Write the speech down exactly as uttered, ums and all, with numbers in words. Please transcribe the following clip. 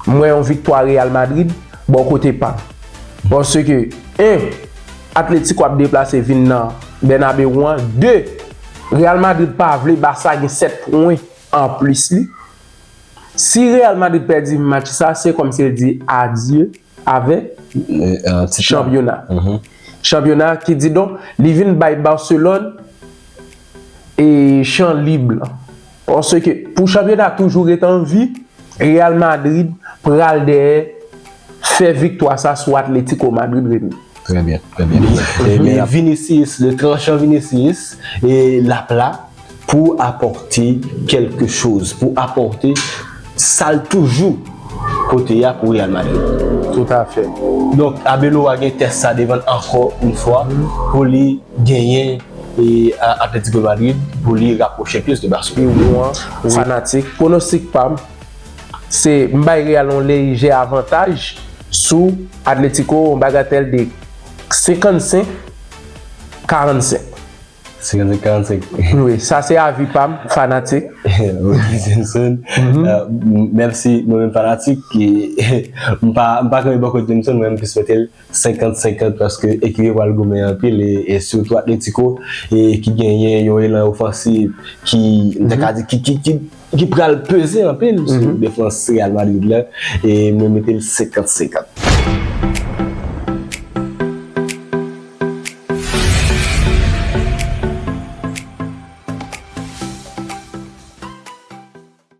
M wè yon viktwa Real Madrid bò kote pa m. Paske, en, Atletico ap deplase vin nan Bernabeu an. De, Real Madrid pa vle Barça gen sèt pwen anplis li. Si Real Madrid pèdi match sa, se kòmsi l di adye avèk chanpyona. Chanpyona ki di donk, li vin bay Barcelone e chan lib la. Paske pou chanpyona toujou ret an vi, Real Madrid pral dèyè fè viktwa sa sou Atletico Madrid, Remy. Trè byen, trè byen. Vinicius, le tranchan Vinicius, e l ap la pou apòte kèlke choz, pou apòte sa l toujou pote a pou Real Madrid. Toutafè. Donk, Arbeloa gen tès sa devan l ankò yon fwa pou li genyen e Atletico Madrid pou li rapwoche plis de Barcelona. Yon fanatik. Pwonostik pa m, se m bay Real yon lejè avantaj sou Atletico, yon bagatèl de senkannsenk karannsenk. Senkannsenk karannsenk. Wi, sa se avi pa m, fanatik. Ok, Jameson. Mèsi, mwen menm fanatik. M pa, m pa kanpe bò kot Jameson, mwen menm plis mete l senkant senkant paske ekip yo pral goumen anpil e, e sitou Atletico e ki genyen yon elan ofansif ki, m ta ka di, ki, ki, ki, ki pral peze anpil sou defans Real Madrid la e mwen mete l senkant senkant.